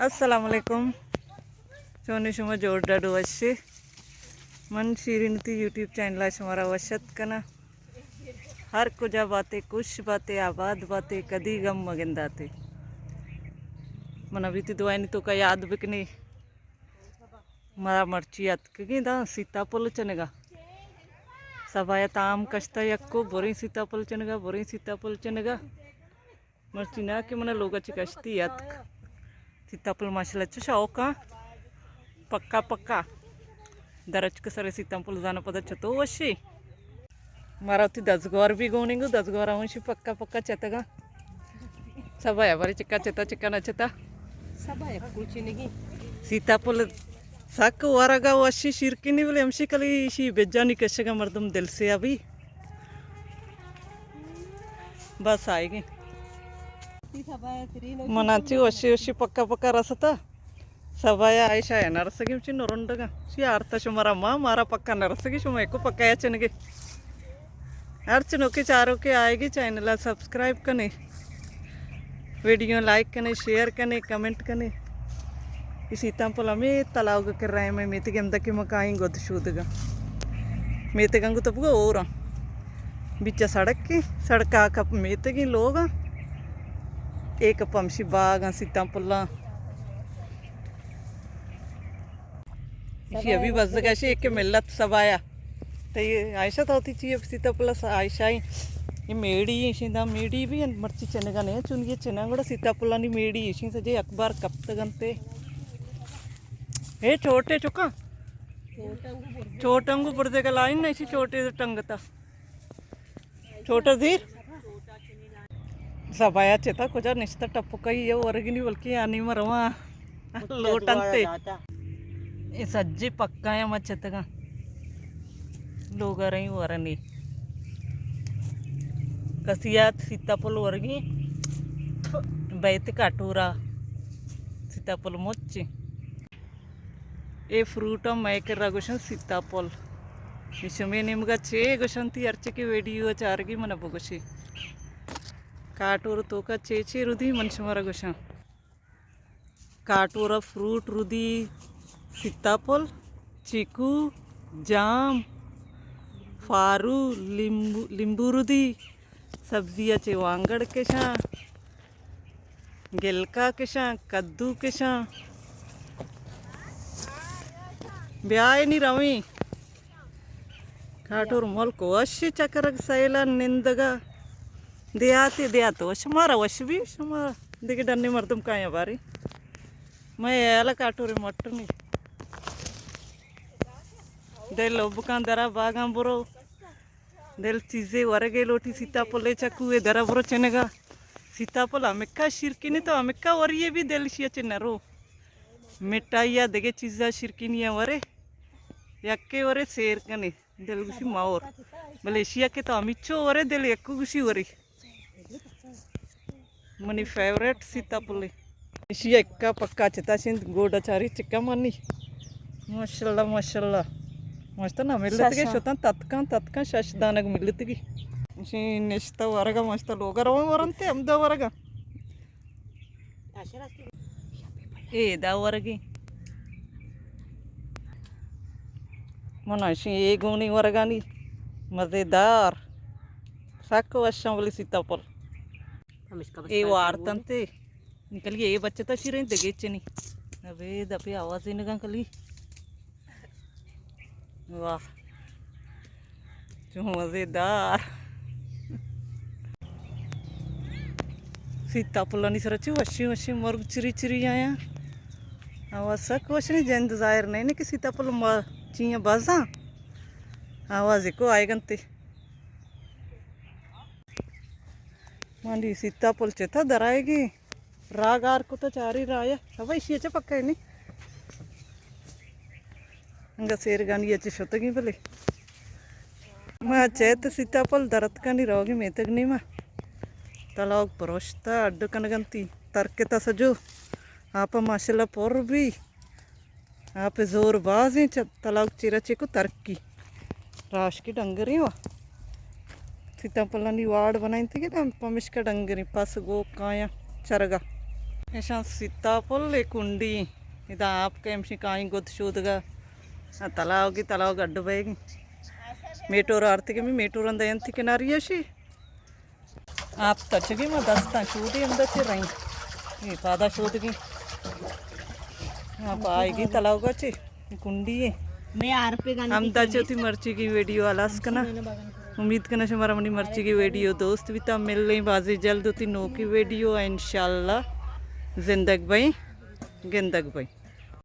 السلام علیکم۔ چونیں شما؟ جوڑ ڈاڈ وشے؟ من شیرین تی یوٹیوب چینل ءَ شمارا وش اتک کناں۔ ہر کجا باتے، خوش باتے، آباد باتے، کدی غم مگنداتے۔ من ابھی تی دعائنی توکا یاد بکنی۔ مارا مرچی اتکگیں داں سیتاپل چنگا۔ سبایا تام کشتا یکو، بریں سیتاپل چنگا، بریں سیتاپل چنگا۔ مرچی نا کہ منا لوگا چہ کشتی اتک۔ سیتاپل ماشاءاللہ چہ شوقاں۔ پکا پکا۔ درچک سر سیتاپل زانا پدا چتو وشی۔ مارا وتی دزگوار بھی گونی گو، دزگوار ہوں شی پکا پکا چتگا۔ سبایا بارے چکا چتا، چکا نہ چتا۔ سبایا کوچی نگی۔ سیتاپل سک ورگا وشی شیرکنی، بلے ہمشی کلی شی بجانی کشگا مردم دل سے ابھی۔ بس آئیگی۔ منا چی وشی وشی پکا پکا رستا۔ سبایا آئی شایا نرسگی چی نرنڈگا۔ چی آرتا شمارا ما، مارا پکا نرسگی، شما ایکو پکا یا چنگے۔ ہر چنوکے چاروکے آئیگی چینل سبسکرائب کنے۔ ویڈیو لائک کنے، شیئر کنے، کمنٹ کنے۔ اسی تاں پل ہمیں تلاوگ کر رہے ہیں، میں میتگے ہم دکے مکائیں گد شودگا۔ میتگاں گو تبگو اوراں۔ بیچا سڑک کی، سڑکا کپ میتگیں لوگاں۔ ایک پمشی باغاں سیتاں پلاں۔ ایشی ابھی بزگا شی ایک ملت سبایا۔ تو یہ عائشہ تو ہوتی چیئے سیتاپل، عائشہ ہی۔ یہ میڑی ایشی دا، میڑی بھی مرچی چنگا نہیں، چون یہ چنا گڑا سیتاپلانی میڑی ایشی سجے اخبار کپت گنتے۔ اے چھوٹے چکا۔ چھوٹا انگو بڑدے گلائن نہیں، ایشی چھوٹے ٹنگتا۔ چھوٹا زیر۔ سبایا چتا کجا نشتا ٹپکئی یا ورگنی، بلکہ آنی مرواں لوٹنتے۔ اے سجے پکا یا مچتگا۔ لوگا رہی ورنی۔ کسیات سیتاپل ورگی۔ بیت کاٹورا۔ سیتاپل مچ۔ اے فروٹ ءَ مئے کرا گوشن سیتاپل۔ نی شمے نیمگا چے گوشنتی؟ ہرچے کہ ویڈیو ءَ چارگی منا بگوشے۔ کاٹور توکا چے چے رودی من شمارا گوشاں۔ کاٹور ءَ فروٹ رودی سیتاپل، چیکو، جام، فارو، لیمبو، لیمبو رودی، سبزی ءَ چے وانگڑ کشاں۔ گلکا کشاں، کدو کشاں۔ بیا اے نی رویں۔ کاٹور ملک وش چکرگ سیلا نندگا۔ دیہاتی دیہات وش، مارا وش بھی، شما دگہ ڈنے مردم کایاں باری۔ میں الا کاٹور مٹ نی۔ دل لوبکاں درا باغاں برو۔ دل چیزے ورگے لوٹی، سیتاپلے چکوے درا برو چنگا۔ سیتاپل ہمکا شیرکنی تو ہمکا وریے بھی دل شیا چے نرو۔ مٹھائی یا دگہ چیزا شیرکنی ورے۔ یکے ورے سیر کنے۔ دل گوشی مور۔ بلے شیا کہ تو ہمیچو ورے دل یکو گوشی ورے۔ منی فیوریٹ سیتاپل۔ ایشی اکا پکا چتا شند گوڈا چاری چکا منی۔ ماشاءاللہ، ماشاءاللہ۔ ماشتا نہ ملتگی شتاں تتکاں، تتکاں شش دانگ ملتگی۔ ایشی نشتا ورگا ماشتا لوگا روان ورنتے ہمدا ورگا۔ اے دا ورگی۔ من ایشی اے گونی ورگانی مزیدار۔ سک وشاں ولی سیتاپل۔ اے وارتنتے۔ نکلی اے بچتا شیریں دگے چنی۔ ابے دپے آوازے نگاں کلی۔ واہ۔ چون مزیدار۔ سیتاپلانی سرا چو وشیں وشیں مرگ چری چری آیاں۔ آواز سک وشنی، جند ظاہر نہیں کہ سیتاپل چیاں بازاں۔ آواز کو آئے گنتے۔ مانی سیتاپل چتا درائے گی۔ راہ گار کتا چاری رایا۔ ابا ایشی چہ پکا نی۔ انگا سیرگانی چہ شتگی بلے۔ ما چیت سیتاپل درتکانی روگی میتگ نیما۔ تلاوگ پروشتا اڈ کنگنتی۔ ترکتا سجو۔ آپا ماشاءاللہ پر بی۔ آپ زور بازیں چہ تلاوگ چیرا چیکو ترکی۔ راشکی ڈنگری وا۔ سیتاپلانی واڑ بنائینتگی نا، پمشکا ڈنگری پس گو کایاں چرگا۔ ایشاں سیتا پل اے کنڈی، ادا آپ کہ ہمشی کائیں گد شودگا۔ آ تلاوگی، تلاوگ اڈ بئیگی۔ میٹور آرتگی، می میٹور اندا انتی کناری اشی۔ آپ تچگی ما دستاں شودی اندا چے رئیں۔ اے پادا شودگی۔ آپ آئیگی تلاوگا چے۔ اے کنڈی اے۔ میں آر پہ گانے ہم کی دا چے کنڈی۔ وتی مرچیگی ویڈیو ہلاس کنا۔ امید کنا شمارا منی مرچیگی ویڈیو دوست بیتا۔ ملیں بازی جلد وتی نوکی ویڈیو انشاءاللہ۔ زندگ بئیں، گندگ بئیں۔